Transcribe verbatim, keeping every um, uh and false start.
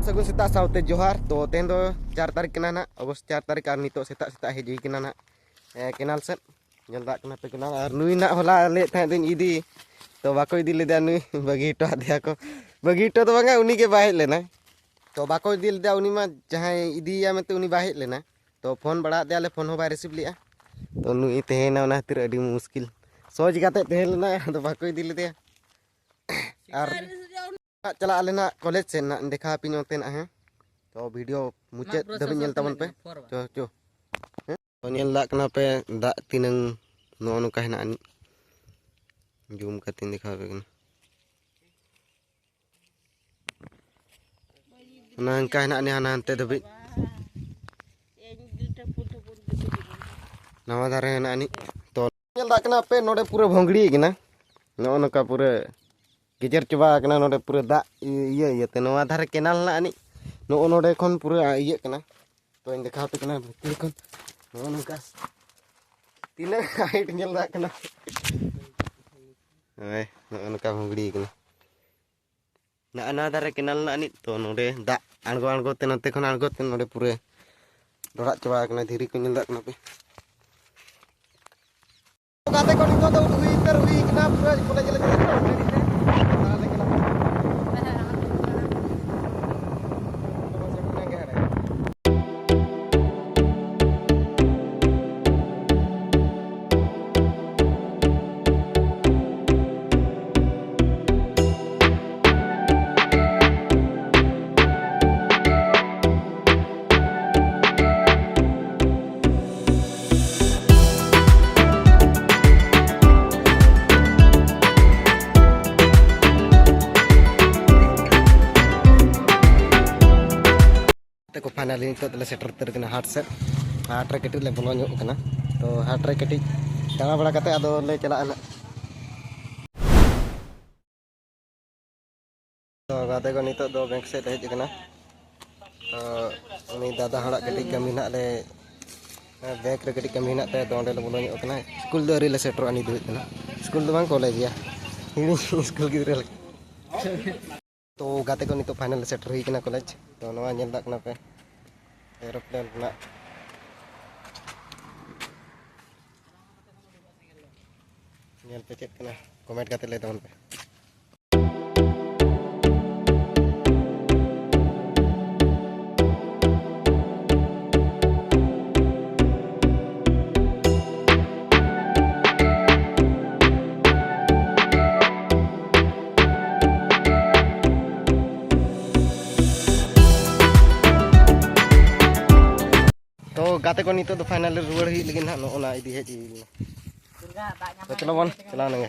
ᱥᱟᱹᱜᱩᱱ ᱥᱮᱛᱟᱜ ᱥᱟᱶᱛᱮ ᱡᱚᱦᱟᱨ᱾ ᱛᱚ, ᱛᱮᱦᱮᱧ ᱫᱚ ᱪᱟᱨ ᱛᱟᱹᱨᱤᱠᱷ ᱠᱟᱱᱟ ᱱᱟᱦᱟᱜ, ᱚᱜᱚᱥᱴ ᱪᱟᱨ ᱛᱟᱹᱨᱤᱠᱷ, ᱟᱨ ᱱᱤᱛᱚᱜ ᱥᱮᱛᱟᱜ ᱥᱮᱛᱟᱜ ᱦᱮᱡ ᱦᱩᱭ ᱠᱟᱱᱟ ᱱᱟᱦᱟᱜ, ᱮ, ᱠᱮᱱᱟᱞ ᱥᱮᱫ᱾ ᱧᱮᱞ ᱫᱟᱜ ᱠᱟᱱᱟ ᱯᱮ ᱠᱮᱱᱟᱞ᱾ ᱟᱨ ᱱᱩᱭ ᱱᱟᱦᱟᱜ ᱦᱚᱞᱟ ᱞᱟᱹᱭᱮᱫ ᱛᱟᱦᱮᱸᱫ ᱫᱚᱧ ᱤᱫᱤ, ᱛᱚ ᱵᱟᱠᱚ ᱤᱫᱤ ᱞᱮᱫᱟ, ᱱᱩᱭ ᱵᱟᱹᱜᱤ ᱦᱚᱴᱚ ᱟᱫᱮᱭᱟ ᱠᱚ᱾ ᱵᱟᱹᱜᱤ ᱦᱚᱴᱚ ᱫᱚ ᱵᱟᱝᱟ, ᱩᱱᱤ ᱜᱮ ᱵᱟᱭ ᱦᱮᱡ ᱞᱮᱱᱟ᱾ ᱛᱚ ᱵᱟᱠᱚ ᱤᱫᱤ ᱞᱮᱫᱟ, ᱩᱱᱤ ᱢᱟ ᱡᱟᱦᱟᱸᱭ ᱤᱫᱤᱭᱮᱭᱟ ᱢᱮᱱᱛᱮ ᱩᱱᱤ ᱵᱟᱭ ᱦᱮᱡ ᱞᱮᱱᱟ᱾ ᱛᱚ ᱯᱷᱳᱱ ᱵᱟᱲᱟ ᱟᱫᱮᱭᱟᱞᱮ, ᱯᱷᱳᱱ ᱦᱚᱸ ᱵᱟᱭ ᱨᱤᱥᱤᱵᱷ ᱞᱮᱜᱼᱟ᱾ ᱛᱚ ᱱᱩᱭ ᱛᱟᱦᱮᱸᱭᱮᱱᱟ, ᱚᱱᱟ ᱠᱷᱟᱹᱛᱤᱨ ᱟᱹᱰᱤ ᱢᱩᱥᱠᱤᱞ᱾ ᱥᱚᱡᱽ ᱠᱟᱛᱮ ᱛᱟᱦᱮᱸ ᱞᱮᱱᱟᱭ, ᱟᱫᱚ ᱵᱟᱠᱚ ᱤᱫᱤ ᱞᱮᱫᱮᱭᱟ᱾ ᱟᱨ ᱪᱟᱞᱟᱜ ᱟᱞᱮ ᱱᱟᱜ ᱠᱚᱞᱮᱡᱽ ᱥᱮᱫ ᱱᱟᱜ, ᱫᱮᱠᱷᱟᱣ ᱟᱯᱮ ᱧᱚᱜ ᱛᱮ ᱱᱟᱜ, ᱦᱮᱸ᱾ ᱛᱚ ᱵᱷᱤᱰᱤᱭᱳ ᱢᱩᱪᱟᱹᱫ ᱫᱷᱟᱹᱵᱤᱡ ᱧᱮᱞ ᱛᱟᱵᱚᱱ ᱯᱮ᱾ ᱪᱚ, ᱪᱚ᱾ ᱦᱮᱸ? ᱛᱚ ᱧᱮᱞ ᱫᱟᱜ ᱠᱟᱱᱟ ᱯᱮ, ᱫᱟᱜ ᱛᱤᱱᱟᱹᱝ ᱱᱚᱜᱼᱚ ᱱᱚᱝᱠᱟ ᱦᱮᱱᱟᱜ ᱟᱹᱱᱤᱡ᱾ ᱡᱩᱢ ᱠᱟᱛᱮᱧ ᱫᱮᱠᱷᱟᱣ ᱟᱯᱮ ᱠᱟᱱᱟ᱾ ᱚᱱᱟ ᱦᱟᱱᱠᱟ ᱦᱮᱱᱟᱜ ᱟᱹᱱᱤᱡ, ᱦᱟᱱᱟ ᱦᱟᱱᱛᱮ ᱫᱷᱟᱹᱵᱤᱡ᱾ ᱱᱟᱣᱟ ᱫᱷᱟᱨᱮ ᱦᱮᱱᱟᱜ ᱟᱹᱱᱤᱡ᱾ ᱛᱚ ᱧᱮᱞ ᱫᱟᱜ ᱠᱟᱱᱟ ᱯᱮ, ᱱᱚᱰᱮ ᱯᱩᱨᱟᱹ ᱵᱷᱚᱝᱜᱲᱤ ᱠᱟᱱᱟ᱾ ᱱᱚᱜᱼᱚ ᱱᱚᱝᱠᱟ ᱯᱩᱨᱟᱹ ᱜᱮᱡᱮᱨ ᱪᱟᱵᱟ ᱟᱠᱟᱱᱟ ᱱᱚᱰᱮ ᱯᱩᱨᱟᱹ ᱫᱟᱜ ᱤᱭᱟᱹ ᱤᱭᱟᱹᱛᱮ᱾ ᱱᱚᱣᱟ ᱫᱷᱟᱨᱮ ᱠᱮᱱᱟᱞ ᱦᱮᱱᱟᱜ ᱟᱹᱱᱤᱡ, ᱱᱚᱜᱼᱚ ᱱᱚᱰᱮ ᱠᱷᱚᱱ ᱯᱩᱨᱟᱹ ᱤᱭᱟᱹᱜ ᱠᱟᱱᱟ᱾ ᱛᱚᱧ ᱫᱮᱠᱷᱟᱣ ᱟᱯᱮ ᱠᱟᱱᱟ ᱵᱷᱤᱛᱤᱨ ᱠᱷᱚᱱ, ᱱᱚᱜᱼᱚ ᱱᱚᱝᱠᱟ ᱛᱤᱱᱟᱹᱜ ᱦᱟᱭᱤᱴ ᱧᱮᱞ ᱫᱟᱜ ᱠᱟᱱᱟ᱾ ᱦᱳᱭ, ᱱᱚᱜᱼᱚ ᱱᱚᱝᱠᱟ ᱵᱷᱩᱝᱜᱲᱤ ᱠᱟᱱᱟ᱾ ᱱᱚᱜᱼᱚ ᱱᱚᱣᱟ ᱫᱷᱟᱨᱮ ᱠᱮᱱᱟᱞ ᱦᱮᱱᱟᱜ ᱟᱹᱱᱤᱡ, ᱛᱚ ᱱᱚᱰᱮ ᱫᱟᱜ ᱟᱬᱜᱚ ᱟᱬᱜᱚ ᱛᱮ, ᱱᱚᱛᱮ ᱠᱷᱚᱱ ᱟᱬᱜᱚ ᱛᱮ ᱱᱚᱰᱮ ᱯᱩᱨᱟᱹ ᱰᱷᱚᱲᱟᱜ ᱪᱟᱵᱟ ᱟᱠᱟᱱᱟ, ᱫᱷᱤᱨᱤ ᱠᱚ ᱧᱮᱞ ᱫᱟᱜ ᱠᱟᱱᱟ ᱯᱮ᱾ ᱜᱟᱛᱮ ᱠᱚ ᱱᱤᱛᱚᱜ ᱫᱚ ᱩᱰᱩᱠ ᱦᱩᱭ ᱩᱛᱟᱹᱨ ᱦᱩᱭ ᱠᱟᱱᱟ, ᱯᱩᱨᱟᱹ ᱠᱚᱞᱮᱡᱽ ᱞᱮ ᱪᱟᱞᱟᱜ ᱠᱟᱱᱟ ᱜᱟᱹᱰᱤ ᱛᱮ᱾ ᱛᱟᱦᱚᱞᱮ ᱠᱟᱱᱟ᱾ ᱛᱮ ᱠᱚ finally ᱱᱤᱛᱚᱜ ᱫᱚᱞᱮ ᱥᱮᱴᱮᱨ ᱩᱛᱟᱹᱨ ᱠᱟᱱᱟ ᱦᱟᱴ ᱥᱮᱫ᱾ ᱦᱟᱴ ᱨᱮ ᱠᱟᱹᱴᱤᱡ ᱞᱮ ᱵᱚᱞᱚ ᱧᱚᱜ ᱠᱟᱱᱟ᱾ ᱛᱚ ᱦᱟᱴ ᱨᱮ ᱠᱟᱹᱴᱤᱡ ᱫᱟᱬᱟ ᱵᱟᱲᱟ ᱠᱟᱛᱮ ᱟᱫᱚ ᱞᱮ ᱪᱟᱞᱟᱜᱼᱟ ᱱᱟᱜ᱾ ᱛᱚ ᱜᱟᱛᱮ ᱠᱚ ᱱᱤᱛᱚᱜ ᱫᱚ ᱵᱮᱝᱠ ᱥᱮᱫ ᱞᱮ ᱦᱮᱡ ᱟᱠᱟᱱᱟ᱾ ᱛᱚ ᱩᱱᱤ ᱫᱟᱫᱟ ᱦᱚᱲᱟᱜ ᱠᱟᱹᱴᱤᱡ ᱠᱟᱹᱢᱤ ᱱᱟᱜ ᱞᱮ, ᱵᱮᱝᱠ ᱨᱮ ᱠᱟᱹᱴᱤᱡ ᱠᱟᱹᱢᱤ ᱦᱮᱱᱟᱜ ᱛᱟᱭᱟ, ᱛᱚ ᱚᱸᱰᱮ ᱞᱮ ᱵᱚᱞᱚ ᱧᱚᱜ ᱠᱟᱱᱟ᱾ ᱥᱠᱩᱞ ᱫᱚ ᱟᱹᱣᱨᱤ ᱞᱮ ᱥᱮᱴᱮᱨᱚᱜᱼᱟ ᱱᱤᱛ ᱫᱷᱟᱹᱵᱤᱡ ᱛᱮ ᱱᱟᱜ᱾ ᱥᱠᱩᱞ ᱫᱚ ᱵᱟᱝ, ᱠᱚᱞᱮᱡᱽ ᱜᱮᱭᱟ᱾ ᱦᱤᱲᱤᱧ ᱥᱠᱩᱞ ᱜᱤᱫᱽᱨᱟᱹ ᱞᱮᱠᱟ᱾ ᱛᱚ ᱜᱟᱛᱮ ᱠᱚ, ᱱᱤᱛᱚᱜ ᱯᱷᱟᱭᱱᱟᱞ ᱞᱮ ᱥᱮᱴᱮᱨ ᱦᱩᱭ ᱠᱟᱱᱟ ᱠᱚᱞᱮᱡᱽ᱾ ᱛᱚ ᱱᱚᱣᱟ ᱧᱮᱞ ᱫᱟᱜ ᱠᱟᱱᱟ ᱯᱮ ᱮᱨᱳᱯᱞᱮᱱ ᱨᱮᱱᱟᱜ, ᱧᱮᱞ ᱯᱮ ᱪᱮᱫ ᱠᱟᱱᱟ, ᱠᱚᱢᱮᱱᱴ ᱠᱟᱛᱮ ᱞᱟᱹᱭ ᱛᱟᱵᱚᱱ ᱯᱮ᱾ ᱛᱚ ᱜᱟᱛᱮ ᱠᱚ, ᱱᱤᱛᱚᱜ ᱫᱚ ᱯᱷᱟᱭᱱᱟᱞ ᱨᱩᱣᱟᱹᱲ ᱦᱩᱭᱩᱜ ᱞᱟᱹᱜᱤᱫ ᱱᱟᱦᱟᱜ᱾ ᱱᱚᱜᱼᱚ ᱱᱟ ᱤᱫᱤ ᱦᱮᱡ ᱦᱩᱭ ᱞᱮᱱᱟ᱾ ᱛᱚ ᱪᱚᱞᱚ ᱵᱚᱱ ᱪᱟᱞᱟᱣ ᱞᱮᱱ ᱜᱮ᱾